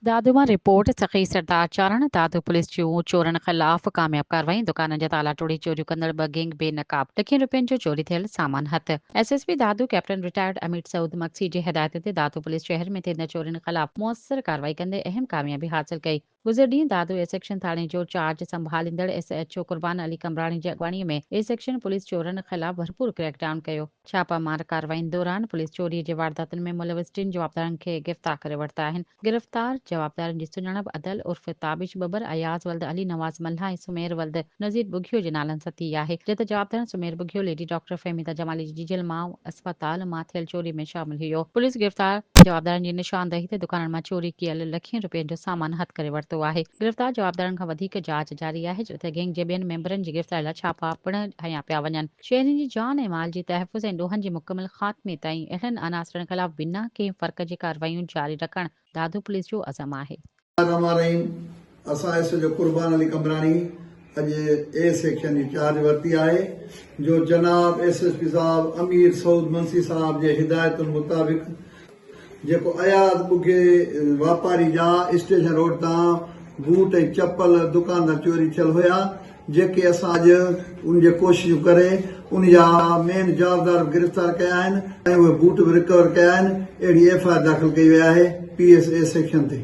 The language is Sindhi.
دادو مان رپورٽ، سخي سردار چارڻ، دادو پوليس جون چورن خلاف ڪامياب ڪارروائي، دڪانن جا تالا ٽوڙي چوريون ڪندڙ ٻه گينگ بي نقاب، لکين روپين جو چوري ٿيل سامان هٿ. S S P Dadu captain retired Amir Saud Magsi جي هدايتن تي دادو پوليس شهر ۾ ٿيندڙ چورين خلاف موثر ڪارروائي ڪندي اهم ڪاميابي حاصل ڪئي. گذريل ڏينهن دادو اي سيڪشن ٿاڻي جو چارج سنڀاليندڙ S H O Qurban Ali Qambrani جي اڳواڻي ۾ اي سيڪشن پوليس چورن خلاف ڀرپور ڪريڪ ڊائون ڪيو. ڇاپا مار ڪارروائين دوران پوليس چوري جي وارداتن ۾ ملوث ٽن جوابدارن کي گرفتار ڪري ورتا آهن. گرفتار جوابدارن جي سڃاڻپ عدل عرف تابش ٻٻر، اياز ولد علي نواز ملاح ۽ سمير ولد نذير ٻگهيو جي نالن سان ٿي آهي. جڏهن ته جوابدارن سمير ٻگهيو ليڊي ڊاڪٽر فهميده جمالي جي جيجل ماء اسپتال مان ٿيل چوري ۾ شامل هيو. پوليس گرفتار جوابدارن جي نشاندهي تي دڪانن مان چوري ڪيل لکين روپين جو سامان هٿ ڪري ورتو آهي. گرفتار جوابدارن کان وڌيڪ جاچ جاري آهي جڏهن ته گينگ جي ٻين ميمبرن جي گرفتاري لاء ڇاپا پڻ هنيا پيا وڃن. شهرين جي جان ۽ مال جي تحفظ ۽ ڏوهن جي مڪمل خاتمي تائين اهڙن عناصرن خلاف بنا ڪنهن فرق جي ڪارروايون جاري رکڻ دادو پوليس جو عزم آهي. الرحمان الرحيم اسان S H O Qurban Ali Qambrani اڄ اي سيڪشن جي چارج ورتي آهي جو جناب ايس ايس پي صاحب امير سعود منسي صاحب جي هدايتن مطابق جيڪو اياز ٻگهي واپاري جا اسٽيشن روڊ تان بوٽ ۽ چپل دڪان تان چوري ٿيل هيا جيڪي اسان اڄ ان جي ڪوششون ڪري ان جا مين جوابدار به گرفتار ڪيا آهن ۽ اهي بوٽ به رڪور ڪيا آهن اهڙي ايف I R داخل ڪئي وئي آهي پي ايس اي سيڪشن تي.